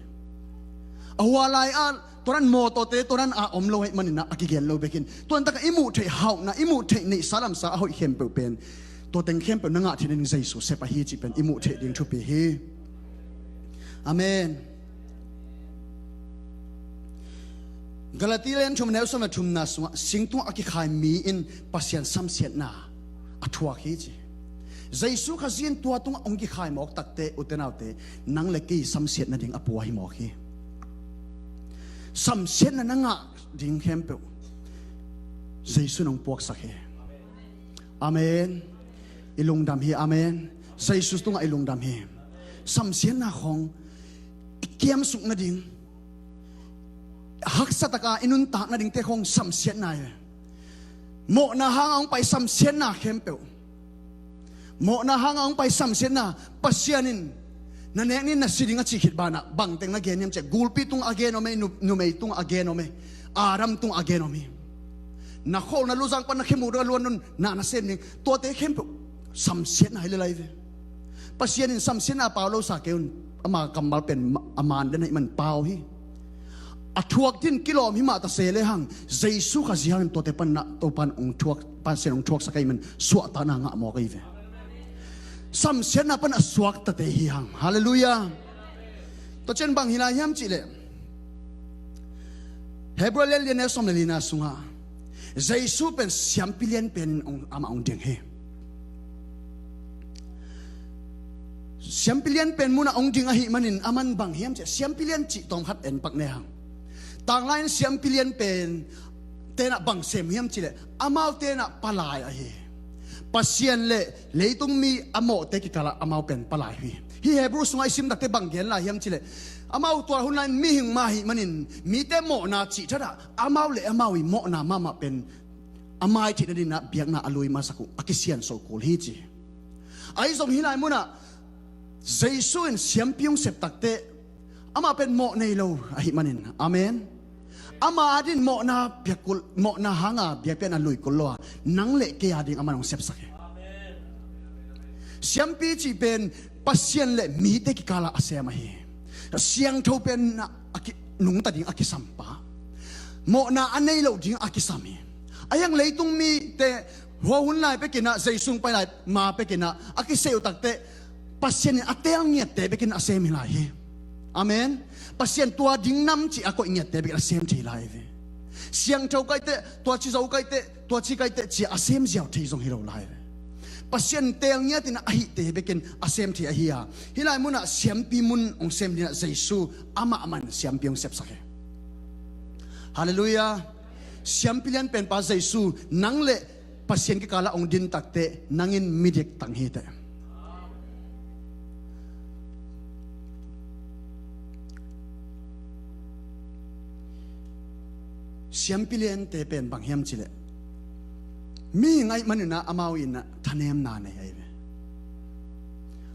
A hua lai a tua dan mawtawte tua dan a om lo ahih manin ah a kigen lo bekin, tua dan takah i muh theih hauhna, i muh theih neihsa lamsa a hoih khempeuh pen, tua teng khempeuh na ngah theih nading Jesu sep ahi cih pen i muh theih ding thupi hi. Amen. Galati lian thum, neu sawm le thumna sungah, sing tungah a kikhai mi in Pasian samsiatna a thuak hi ci. Jesu Khazih in tua tungah hong kikhai mawk takteh, ute naute, nang le kei samsiat nading a pua hi mawk hi. Samsiatna na ngah ding khempeuh Jesu in hong puaksak hi. Amen. I lungdam hi. Amen. Jesu tungah i lungdam hi. Samsiatna khong i kiamsuk nading, haksa taka i nuntak nadingte khong samsiatna hi. Mawhna hanga hong pai samsiatna khempeuh, mawhna hanga hong pai samsiatna, Pasian in na nek ni, na si ding a cih khit banah bangteng na gen hiam cih leh, gulpi tungah a gen om hi, nu-, numei tungah a gen om hi, Adam tungah a gen om hi. Na khol na luzang pan na khe mu dong a luan nun na na sem ding. Tuate khempeuh samsiatna hi le lai ve. Pasian in samsiatna pau lo sa kei un. Ama kammal pen ma-, a man den ahih man pau hi. A thuak din kilawm hi mah ta se le hang, Jesu Khazih hangin tuate pan na, Topan hong thuak, Pasian hong thuaksak ahih man suahtakna ngah mawk ahi ve. Samsiatna pan a suaktate hi hang. Halleluiah. Tua ciang bang hi lai hiam cih leh, Hebrew lian li a neu sawm le lina sungah Jesu pen siampi lian pen in hong, amah hong ding hi. Siampi lian pen munah hong ding ahih manin aman bang hiam cih, siampi lian cih tawm khat en pak ne hang. Tanglai in siampi lian pen tenah bang sem hiam cih leh, amau tenah palai ahi. Pasian le leitung mi a mawhte kikalah amau pen palai hi. Hih Hebrew sungah i sim takte bang gen lai hiam cih leh, amau tua hun lai in mihing mah ahih manin mite mawhna cih thatah amau le amau i mawhna mahmah pen a mai theihna dinah biakna a lui masak uh a kisiansuah kul hi ci. Ahi zong hih lai munah Jesu in siampi hong sep takte, amah pen mawh nei lo ahih manin. Amen. Ama adin mawhna biak kul, mawhna hanga biakpiakna lui kul lo a, nang le kei ading aman hong sepsak hi. Siampi cih pen Pasian le mite kikalah a sem ahi. Siangtho pen a ki-, nungta ding a kisampa, mawhna a nei lo ding a kisam hi. A hiang leitung mite hua hun lai pekinah, Jesu hong pai lai ma pekinah a kiseh uh takte, Pasian in a teel ngiatte bekin a sem hi lai hi. Amen. Pasian tua ding nam cih a koih ngiatte bekin a sem thei lai ve. Siangtho kaite, tua ci zo kaite, tua ci kaite cih a sem ziau thei zong hi lo lai ve. Pasian teel ngiatin a hihte bekin a sem thei ahi a, hih lai munah siampi mun hong sem dinah Jesu amah man siampi hong sepsak hi. Halleluiah. Siampi lian penpa Jesu, nang le Pasian kikalah hong din takte nangin midik tang hiteh. Siampi liante pen bang hiam cih leh, mihing ahih maninah amau inah thanemna nei ahi ve.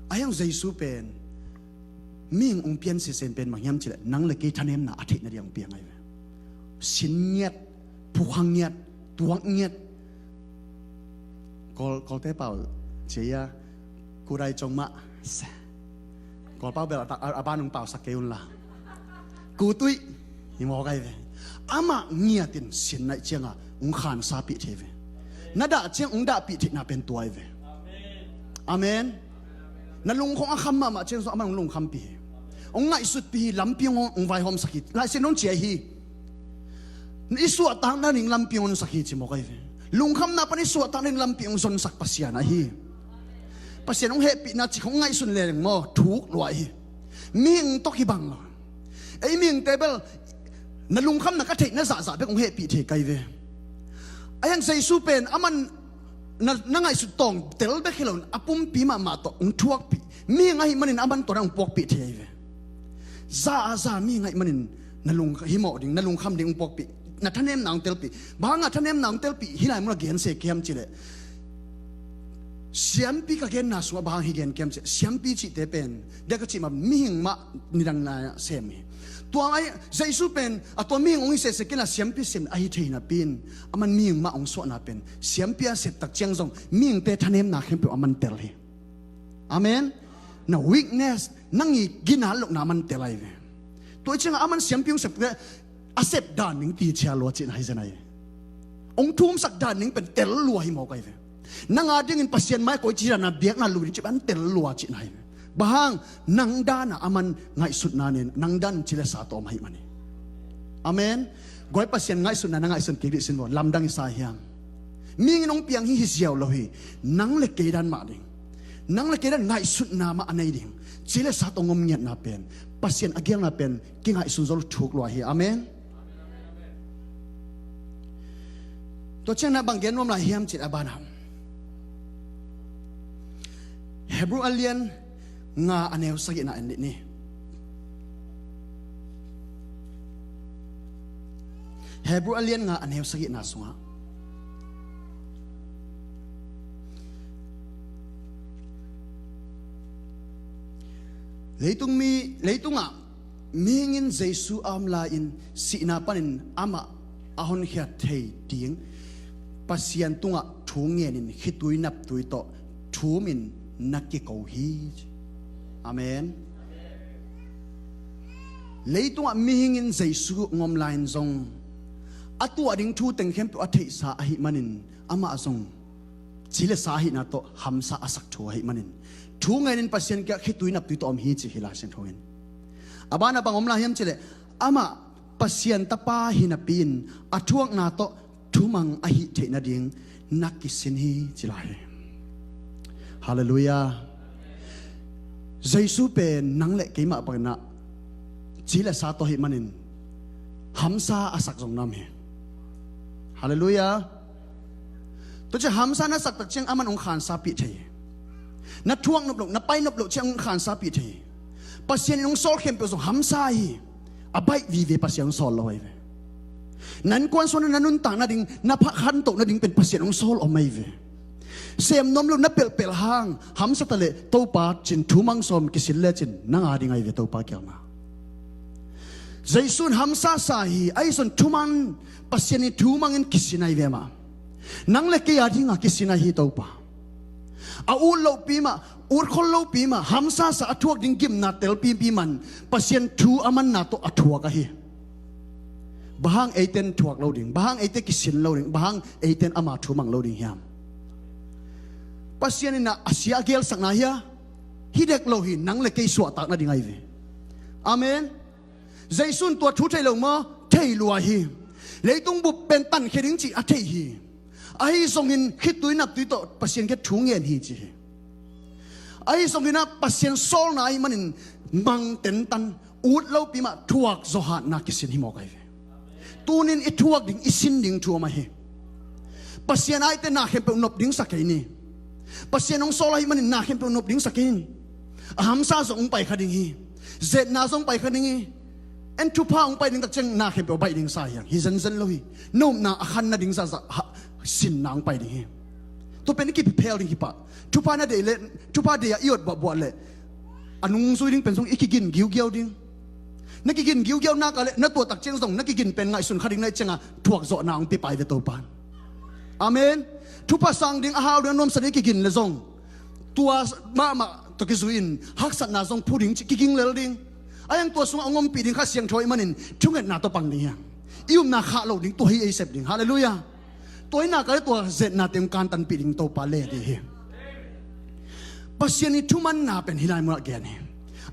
A hiang Jesu pen mihing hong pian sisen pen bang hiam cih leh, nang le kei thanemna a theih nading hong piang ahi ve. Sin ngiat, phukha ngiat, tuak ngiat. Kawl, Kawlte pau cia, kudai cong mah. Kawl pau bel a, a, a ban hong pausak kei un la. Kutuih hi mawk ahi ve. Amah ngiatin sin naih cianga hong khansapih thei ve. Na dah ciang hong dahpih theihna pen tua ahi ve. Amen. Na lungkhong a kham mahmah ciang zong aman hong lungkhampih hi. Hong ngaihsutpih hi, lampi hong, hong vaihawmsak hi. Laisiangtho in hong ci ahi. I suahtakna ding lampi hong honsak hi ci mawk ahi ve. Lungkhamna pan i suahtakna ding lampi hong zonsak Pasian ahi. Pasian hong hehpihna cih hong ngaihsun leng maw, thuk lua hi. Mihing tawh kibang lo. Ei mihingte bel na lungkhamna ka theihna zahzah bek hong hehpih thei kai ve. A hiang Jesu pen aman na, na ngaihsut tawng tel bek hi lo, a pumpi mahmah tawh hong thuakpih. Mihing ahih manin aman tawh na hong puakpih thei ahi ve. Za a za mihing ahih manin na lung himawh ding, na lungkham ding hong puakpih, na thanemna hong telpih. Bang hanga thanemna hong telpih hih lai munah gen se kiam cih leh, siampi ka genna sungah bang hang hi gen kiam cih leh, siampi cihte pen, dia ka cih mah, mihing mah nidang lai-ah sem hi. Tua ai Jesu pen a tua mihing hong hi sese kei la siampi sem ahi thei napi in, aman mihing mah hong suahna pen siampi a septak ciang zong mihingte thanemna khempeuh aman tel hi. Amen. Na weakness, nang i ginat lohna aman tel ahi ve. Tua ciangah aman siampi hong sep a sep dan ning ti cia lua cihna hi zen ahi. Hong thumsak dan ning pen tel lua hi mawk ahi ve. Nang a dingin Pasian mai koi ci dana biakna lui ding cih pen tel lua cihna hi ve. Bang hang, nang dana aman ngaihsutna nen, nang dan ci le sa tawm ahi mani. Amen. Guai, Pasian ngaihsutna na ngaihsun kik dih sin baw, lamdang i sa hiam? Mihing in hong piang hi hi ziau lo hi. Nang le kei dan mah ding, nang le kei dan ngaihsutna mah a nei ding, ci le sa tawm om ngiatna pen, Pasian a gialna pen kingaihsun zo lo thuk lua hi. Amen. Tua ciangna bang gen nuam lai hiam cih a banah, Hebrew a lian nga a neu sagihna en dih ni. Hebrew a lian nga a neu sagihna sungah, leitung mi, leitungah mihing in Jesu a om lai-in sihna panin amah a honkhiat thei ding Pasian tungah thu ngenin khitui naptui tawh thumin na kiko hi. Amen. Leitungah mihing in Jesu ngom lai-in zong a tuah ding thu teng khempeuh a theihsa ahih manin amah zong ci le sa ahihna tawh hamsa a sak thu ahih manin thu ngenin Pasian kiang khitui naptui tawh om hi ci hi Lai Siangtho in. A banah bang om lai hiam cileh amah Pasian tapa hi napi-in a thuakna tawh thumang ahih theih nading na kisin hi ci lai hi. Halleluiah. Jesu pen nang le keimah bangin ah ci le sa tawh ahih manin hamsa a sak zong na om hi. Halleluiah. Tua ciang hamsa na sak tak ciang aman hong khansapih thei hi. Na thuak nop loh, na pai nop loh ciang hong khansapih thei hi. Pasian in hong sawl khempeuh zong hamsa hi. A baih vive Pasian hong sawl lo ahi ve. Na innkuan sungah na nuntak nading, na pha khantoh nading pen Pasian hong sawl om ahi ve. Sem nuam lo na pelhpelh hang hamsa ta leh Topa cin thumang sawm kisin lecin nang a ding ahi ve Topa kiangah. Jesu in hamsa sa hi, ahi zong thumang, Pasian in thumangin kisin ahi ve mah. Nang le kei a dinga kisin ahi hi Topa. A ut lohpi mah, ut khol lopi mah, hamsa sa a thuak ding gimna telpipi man Pasian thu a manna tawh a thuak ahi. Bang hang eiten thuak lo ding, bang hang eite kisin lo ding, bang hang eiten ama thumang lo ding hiam? Pasian in a sia a gelsakna hi a, hi dek lo hi, nang le kei suahtak nading ahi ve. Amen. Jesu in tua thu thei lo maw? Thei lua hi. Leitung bup pen tankhia ding cih a thei hi. Ahi zongin khitui naptui tawh Pasian kiang thu ngen hi ci hi. Ahi zongin ah Pasian sawlna ahih manin mang tentan, ut lopi mah thuak zawhatna kisin hi mawk ahi ve. Tunin i thuak ding, i sin ding thu om ahi. Pasian a eite na khempeuh nop ding sa kei ni. Pasian hong sawl ahih manin na khempeuh nop ding sa kei ni. A hamsa zong hong pai kha ding hi. Zetna zong pai kha ding hi. En thupha hong pai ding tak ciang na khempeuh baih ding sa hi hang. Hi zenzen lo hi. Na upna a khan nading zahzah ha, sinna hong pai ding hi. Tua pen i kiphel ding hi pah. Thupha na deih le, thupha deih a i ot buahbuah le a nungzui ding pen zong i kigin giugiau ding. Na kigin giugiau nak a le na tuah tak ciang zong na kigin pen ngaihsun kha ding na hih ciangah thuak zawhna hong pia pai ve Topa in. Amen. Thupha sang ding, a hau ding, a nuamsa ding i kigin le zong tua mahmah tawh kizui-in haksatna zong phu ding cih kiging lel ding. Ahi hang tua sungah hong ompih ding Kha Siangtho ahih manin thungetna tawh pang ding hi hang. I upna khah loh ding, tua hi ei sep ding. Halleluiah. Tua hi nak a le tua zetna teng kantanpih ding Topa le ding hi. Pasian i thumanna pen hih lai munah gen hi.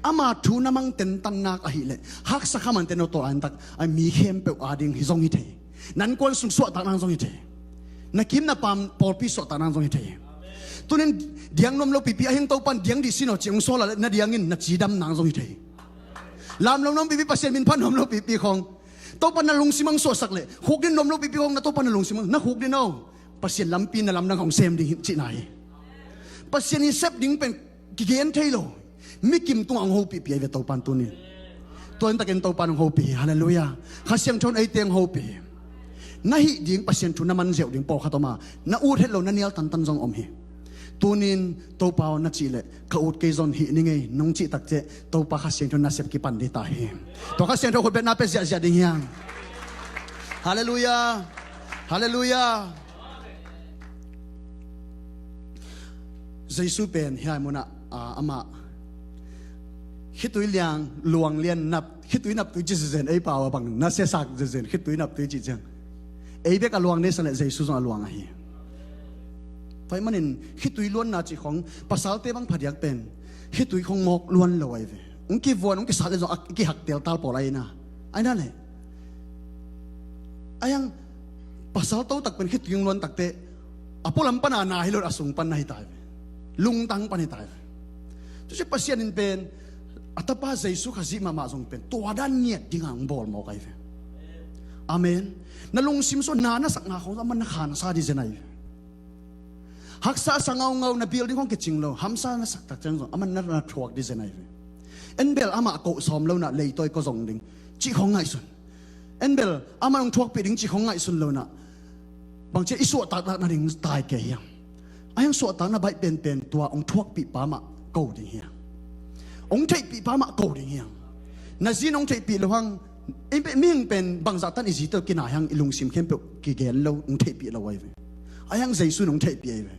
Ama thu na mang tentan nak ahih leh haksa kha man ten aw tawh a en tak a mi khempeuh a ding hi zong hi thei. Na innkuan sung suahtak nang zong hi thei. Na kim na pam pawlpi suahtak nang zong hi thei. Tunin diang nuam lo pipi a hing Topan diang dih sin aw ci hong sawl a le na diangin na cidam nang zong hi thei. Lam lo nuam pipi, Pasian min phat nuam lo pipi khong Topan na lungsim hong suahsak le khukdin nuam lo pipi khong na Topan na lungsim hong na khukdin aw. Pasian lampi na lamdang hong sem ding hi cihna hi. Pasian i sep ding pen kigen thei lo. Mi kim tungah hong hopihpih ahi ve Topan tunin. Tua in takin Topan hong hopih hi. Halleluiah. Kha Siangtho in eite hong hopih hi. Na hih ding Pasian thu na man ziau ding pawlkhat om a, na ut het lo na nial tantan zong om hi. Tunin Topa aw na cih leh ka ut kei zong hih ni ngei nong cih tak ciang Topa Kha Siangtho nasep kipan ding ta hi. Tua Kha Siangtho khutbetna pia ziahziah ding hi hang. Halleluiah. Halleluiah. Jesu pen hih lai munah ah, amah khitui liang, luang lian nap, khitui naptui ci zenzen, ei pau a bang na siasak zenzen, khitui naptui cih ciang ei bek a luang nei sang leh Jesu zong a luang ahi. Tua ahih manin khitui luanna cih khong pasalte bang phadiak pen khitui khong mawk luan lo ahi ve. Hong kivuan, hong kisat le zong a kihak teltal pawl ahi na. Ahi na le. Ahi hang pasal to tak pen khitui hong luan takte a pualam pana na hi lo a sung pan na hi ta hi ve. Lungtang pan hi ta hi ve. Tua ciang Pasian in pen a tapa Jesu Khazih mahmah zong pen tua dan ngiat dinga hong bawl mawk ahi ve. Amen. Na lungsim sung na na sakna khong zong aman na khansa ding zen ahi ve. Haksa sa ngaungau na building khong kicing lo, hamsa na sak tak ciang zong aman na na thuak ding zen ahi ve. En bel amah koh sawm lo na leitawi ko zong ding cih khong ngaihsun. En bel amah hong thuakpih ding cih khong ngaihsun lo na bang ciang i suahtaktak nading tai kei hiam? Ahi hang suahtakna baih penpen tua hong thuakpih pa mah ko ding hiam? Hong theihpih pa mah ko ding hiam? Na zin hong theihpih lo hang, mihing pen bangzah tan i zite kinai hang i lungsim khempeuh kigen lo, hong theihpih lo ahi ve. A hiang Jesu in hong theihpih ahi ve.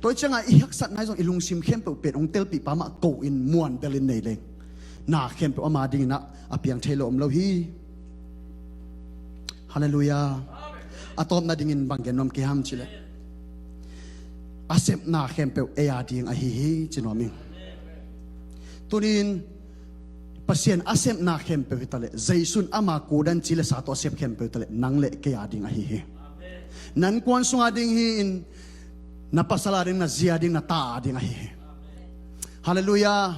Tua hi ciangah i haksatna ahi zong i lungsim khempeuh pen hong telpih pa mah ko in muan belin nei leng, na khempeuh ama dingin ah a piang thei lo om lo hi. Halleluiah. A tawpna dingin bang gen nuam ka hiam cih leh, a sepna khempeuh ei a ding ahi hi ci nuam ing. Tuni-in Pasian a sepna khempeuh hi taleh, Jesu in ama kudan ci le sa tawh a sep khempeuh hi taleh, nang le kei a ding ahi hi. Nan kuan sunga ding hi-in, na pasal a ding, na zi a ding, na ta a ding ahi hi. Halleluiah.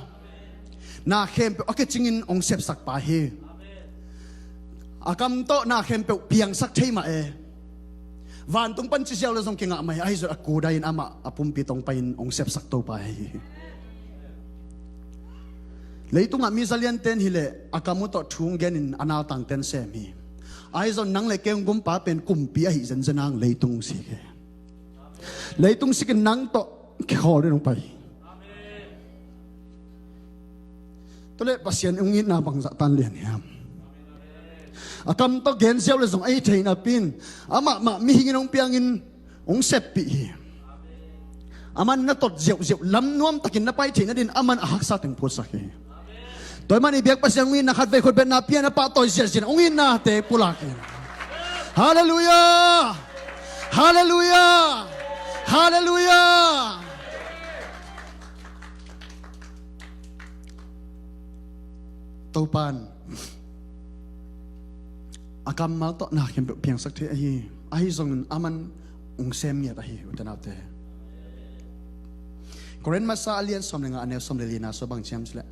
Na khempeuh a kicingin hong sepsak pa hi. A kam tawh na khempeuh piangsak thei mah e. Vantung pan ci ziau le zong kingah mah hi, ahi zong a kudan amah a pumpi tawh hong pai-in hong sepsak Topa hi. Leitungah mi zalianten hileh a kam uh tawh thu hong genin a nautangten sem hi. Ahi zong nang le kei hong gumpa pen kumpi ahi zenzen hang leitung sik hi. Leitung sikin nang tawh kikhawl in hong pai hi. Tua leh Pasian hong itna bangzah tan lian hiam? A kam tawh gen ziau le zong a hi thei napi-in, amah mah mihingin hong piangin hong seppih hi. Aman na tot ziauziau lam nuamtakin na pai theihna dingin aman a haksa teng phutsak hi. Tua ahih manin i biak Pasian hong itna khatvei khutbetna pia-in a pahtawi ziahziah hong itnate pulak hi. Halleluiah. Halleluiah. Halleluiah. Topa in a kammal tawh na khempeuh piangsak thei ahi. Ahi zongin aman hong sem ngiat ahi, ute naute. Korin masa a lian sawm le nga, a neu sawm le lina sua bang ci hiam cih leh,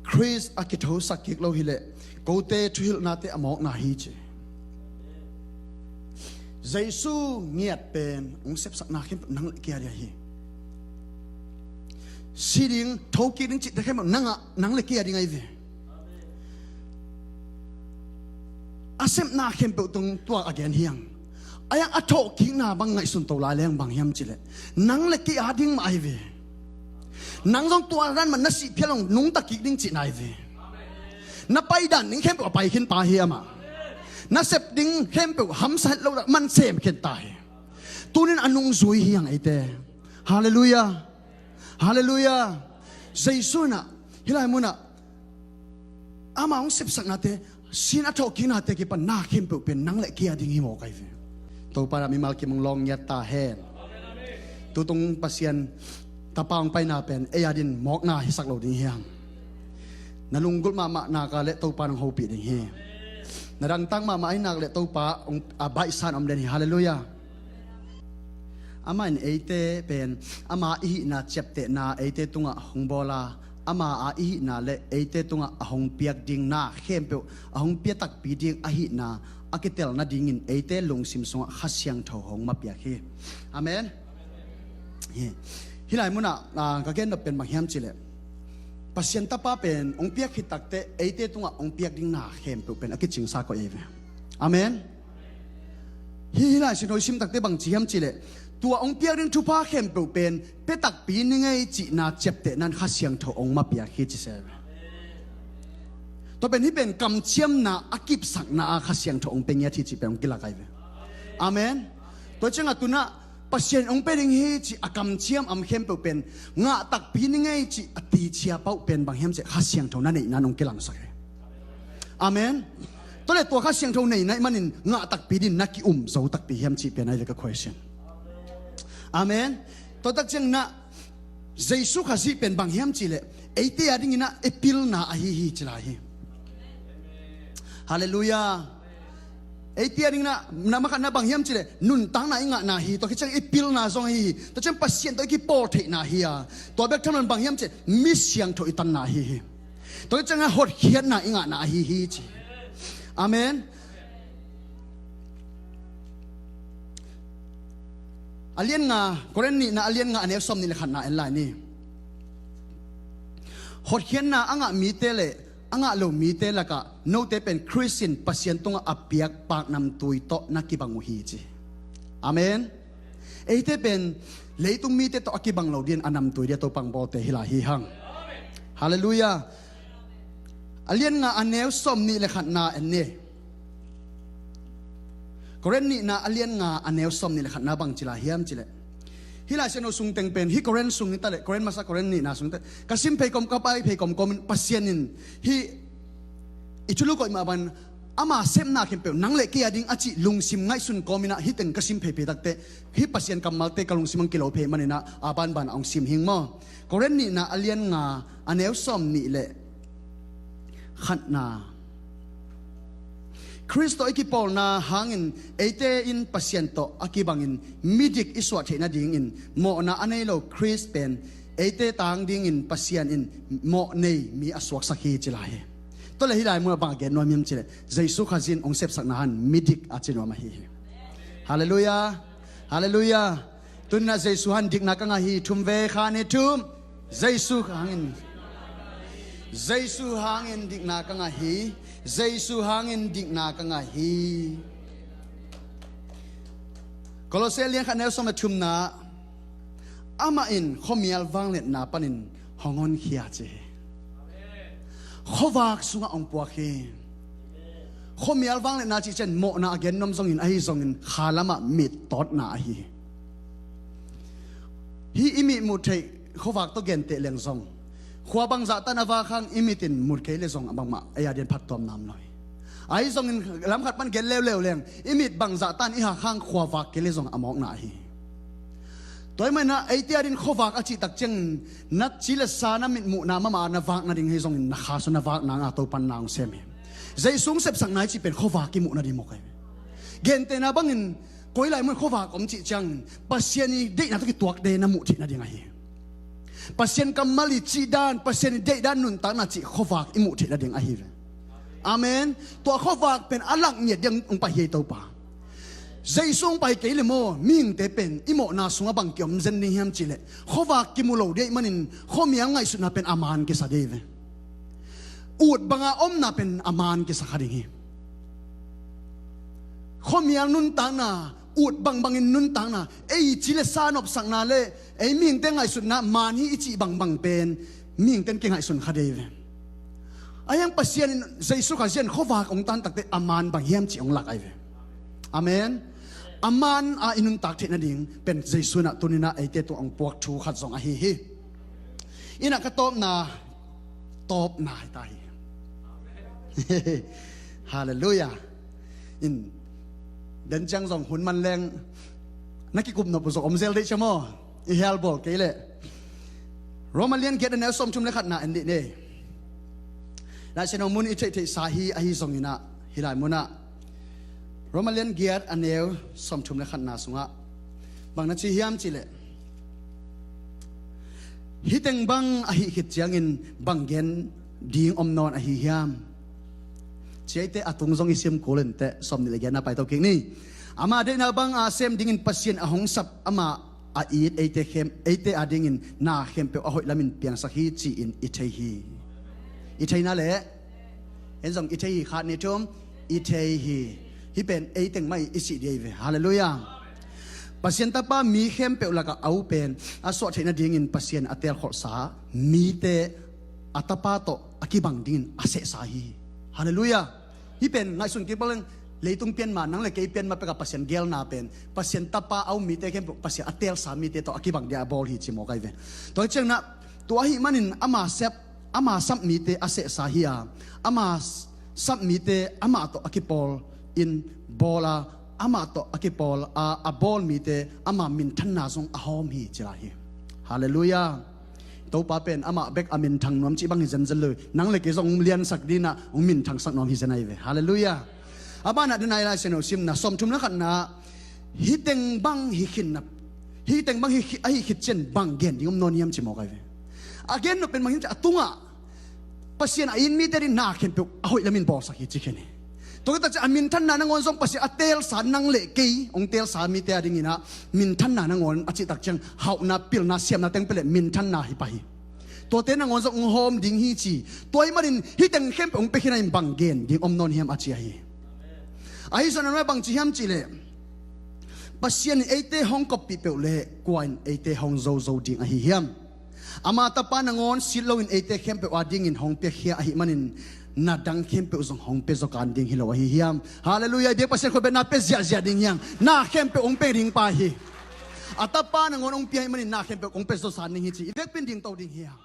Khrist a kithosak kik lo hileh kote thuhilhnate a mawkna hi ci. Jesu ngiat pen hong sepsakna khempeuh nang le kei a ding ahi. Si ding, thokik ding cihte khempeuh nang a, nang le kei a ding ahi ve. A sepna khempeuh tung tua a gen hi hang. A hiang a thawhkikna bang ngaihsun to lai leng bang hiam cih leh, nang le kei a ding mah ahi ve. Nang zong tua dan mah na sih phial zong nungta kik ding cihna ahi ve. Na paidan ding khempeuh a pai khin pa hi amah. Na sep ding khempeuh hamsa het lo dah man sem khin ta hi. Tuni-in a nungzui hi hang eite. Halleluiah. Halleluiah. Jesu in ah hih lai munah ama hong sepsaknate, si in a thawhkiknate kipan na khempeuh pen nang le kei a ding hi mawk ahi ve. Topa in ah mimal kim hong lawng ngiat ta hen. Tutung Pasian Tapa hong paina pen ei a dingin mawkna hisak lo ding hi hang. Na lunggulh mahmah nak leh Topa in hong hopih ding hi. Na dangtak mahmah ahih nak leh Topa hong, a, baihsa-in om den hi. Halleluiah. Amah in eite pen ama i hihna ciaptehna eite tungah hong bawl a, ama a i hihna le eite tungah a hong piak ding na khempeuh a hong pia takpi ding ahihna a kitelna dingin eite lungsim sungah Kha Siangtho hong mapiak hi. Amen. Hi, hih lai munah, ah, ka gen nop pen bang hiam cih leh, Pasian Tapa pen hong piak khit takteh eite tungah hong piak ding na khempeuh pen a kicingsa koih ahi ve. Amen. Hih, hih lai sin hong sim takteh bang ci hiam cih leh, tua hong piak ding thupha khempeuh pen pia takpi ni ngei cihna ciaptehna in Kha Siangtho hong mapiak hi ci se ve. Tua pen hih pen kamciamna a kipsakna a Kha Siangtho hong pia ngiat hi cih pen hong kilak ahi ve. Amen. Tua ciangah tu-in ah Pasian hong pia ding hi cih a kamciam a om khempeuh pen ngah takpi ni ngei cih a ticia pauh pen bang hiam cih leh Kha Siangtho na neihna in hong kilangsak hi. Amen. Tua leh tua Kha Siangtho neihna ahih manin ngah takpi dingin na ki-um zo takpi hiam cih pen ahi ve ka question. Amen. Tua tak ciangin ah Jesu Khazih pen bang hiam cih leh eite a dingin ah i pilna ahi hi ci lai hi. Halleluiah. Eite a dingin ah na masa khatna bang hiam cih leh nuntakna i ngahna hi. Tua khit ciang i pilna zong ahi hi. Tua ciang Pasian tawh i kipawl theihna hi a, tua bek tham loin bang hiam cih leh mi siangtho i tanna ahi hi. Tua khit ciangah hotkhiatna i ngahna ahi hi ci. Amen. A lian nga, Korin nihna a lian nga, a neu sawmnih le khatna en lai ni. Hotkhiatna a ngah mite le a ngah lo mite lakah note pen Khrist in Pasian tungah a piak paknamtui tawh na kibang uh hi ci. Amen. Eite pen leitung mite tawh a kibang lo dingin a namtui dingin Topa hong bawlte hi lai hi hang. Halleluiah. A lian nga, a neu sawmnih le khatna en ni. Korin nihna a lian nga a neu sawm nih le khatna bang ci lai hiam cih leh, hih Lai Siangtho sung teng pen, hih Korin sung hi ta leh, Korin masa, Korin nihna sung teng ka sim phei kawm, ka pai phei kawmkawm in Pasian in hih i thulu koih mah bangin ama sepna khempeuh nang le kei a ding a cih lungsim ngaihsun kawm in ah hih teng ka sim phei phei takteh hih Pasian kammalte ka lungsim ah kilo phei manin ah a banban a hong sim hing maw. Korin nihna a lian nga a neu sawm nih le khatna. Khrist tawh i kipawlna hangin eite in Pasian tawh a kibangin midik i suah theih nadingin mawhna a nei lo Khrist pen eite tang dingin Pasian in mawh nei mi a suaksak hi ci lai hi. Tua leh hih lai munah bang a gen nuam hiam cih leh Jesu Khazih in hong sepsakna hang midik a ci nuam ahi hi. Halleluiah. Halleluiah. Tuni-in ah Jesu hang dikna ka ngah hi. Thum ve, khat, nih, thum. Jesu hangin, Jesu hangin dikna ka ngah hi. Jesu hangin dikna ka ngah hi. Kolose lian khat neu sawm le thumna, amah in khuamial vangliatna panin hong honkhia ci hi. Khuavak sungah hong puak hi. Khuamial vangliatna cih ciang mawhna a gen nuam zongin, ahi zongin kha lamah mittawtna ahi hi. Hih i mit muh theih khuavak tawh genteh leng zong, khua bangzah tan a vak hang i mit in mu kei leh zong a bangmah ei a ding phattuamna om lo hi. Ahi zongin lam khat pan gen leuleu leng, i mit bangzah tan i hak hang khuavak kei leh zong a mawkna ahi hi. Tua ahih manin ah eite a ding khuavak a cih tak ciangin na ci le sa, na mit muhna mahmah na vak nading hi zongin na kha sung na vak nang a Topa'n na hong sem hi. Jesu hong sepsakna i cih pen khuavak i muh nading mawk ahi hi. Gentehna bangin koi lai mun khuavak om cih ciangin Pasian i deihna tawh kituakte na muh theih nading ahi hi. Pasian kammal i cih dan, Pasian i deih dan nuntakna cih khuavak i muh theih nading ahi hi. Amen. Tua khuavak pen a lak ngiat ding hong pai hi, Topa. Jesu hong pai kei leh maw, mihingte pen i mawhna sungah bang kiom zen ding hiam cih leh khuavak kimu lo ding ahih manin khuamial ngaihsutna pen a man kisa ding hi ve. Ut banga omna pen a man kisa kha ding hi. Khuamial nuntakna, ut bangbangin nuntakna, ei ci le sa nopsakna le ei mihingte ngaihsutna man hi i cih bangbang pen mihingte in kingaihsun kha ding hi ve. Ahi hang Pasian in Jesu Khazih in khuavak hong tan takteh a man bang hiam cih hong lak ahi ve. Amen. A man a i nuntak theih nading pen Jesu in ah tuni-in ah eite tungah hong puak thu khat zong ahi hi. In ah ka tawpna, tawpna hi ta hi. Halleluiah. In, den ciang zong hun man leng na kikup nop uh zong om zel ding cia maw. I hel bawl kei leh. Roma lian giat a neu sawmthum le khatna en dih ni. Laisiangtho mun i theihtheihsa hi, ahi zongin ah hih lai munah Roma lian giat a neu sawmthum le khatna sungah bang na ci hiam cih leh, hih teng bang ahih khit ciangin bang gen ding om nawn ahi hiam? Ci eite a tung zong i sim kul inteh, sawmnih le giatna pai to kik ni. Ama deihna banga sem dingin Pasian a hong sap, amah a it eite khem, eite a dingin na khempeuh a hoih lamin piangsak hi ci-in i thei hi. I theihna leh, en zong i thei hi, khat, nih, thum, i thei hi. Hih pen ei teng mah i sih ding hi ve. Halleluiah. Pasian Tapa mi khempeuh lakah a ut pen a suah theih nadingin Pasian a teelkholhsa mite a Tapa tawh a kibang dingin a sehsa hi. Halleluiah. Hih pen ngaihsun kik bang leng, leitung pian ma, nang le kei pian ma pekah Pasian geelna pen Pasian Tapa a ut mite khempeuh Pasian a teelsa mite tawh a kibang dingin a bawl hi ci mawk ahi ve. Tua hi ciangin ah, tua ahih manin ama sep, ama sap mite a sehsa hi a, ama sap mite amah tawh a kipawl in bawl a, amah tawh a kipawl a, a bawl mite ama minthanna zong a hawm hi ci lai hi. Halleluiah. Topa pen amah bek a minthang nuam cih bang hi zenzen lo hi. Nang le kei zong liansak dingin ah hong minthangsak nuam hi zen ahi ve. Halleluiah. A banah den a i Laisiangtho simna sawmthum le khatna, hih teng bang hi khinna, hih teng bang hi, ahih khit ciang bang gen ding om nawn hiam ci mawk ahi ve. A gen nop pen bang hiam cih leh a tungah Pasian a it mite ding na khempeuh a hoih lamin bawlsak hi ci khin hi. Tua khit tak ciang a minthanna nangawn zong Pasian a teelsa nang le kei hong teelsa mite a dingin ah minthanna nangawn a cih tak ciang hauhna, pilna, siamna teng pia leh minthanna hi pah hi. Tuate nangawn zong hong hawm ding hi ci. Tua ahih manin hih teng khempeuh hong pia khin a, in bang gen ding om nawn hiam a ci ahi hi. Ahi zongin a nunga bang ci hiam cih leh, Pasian in eite hong koppih peuh leh kua in eite hong zozo ding ahi hiam? Ama Tapa nangawn sit loin eite khempeuh a dingin hong piakhia ahih manin Na dang khempeuh zong hong pia zaw kan ding hi lo ahi hiam? Halleluiah. I biak Pasian khut bek na pia ziahziah ding hiam? Na khempeuh hong pia ding pa hi. A tapa nangawn hong pia ahih manin na khempeuh hong pia zaw san ding hi ci. I vekpi in dingto ding hiam?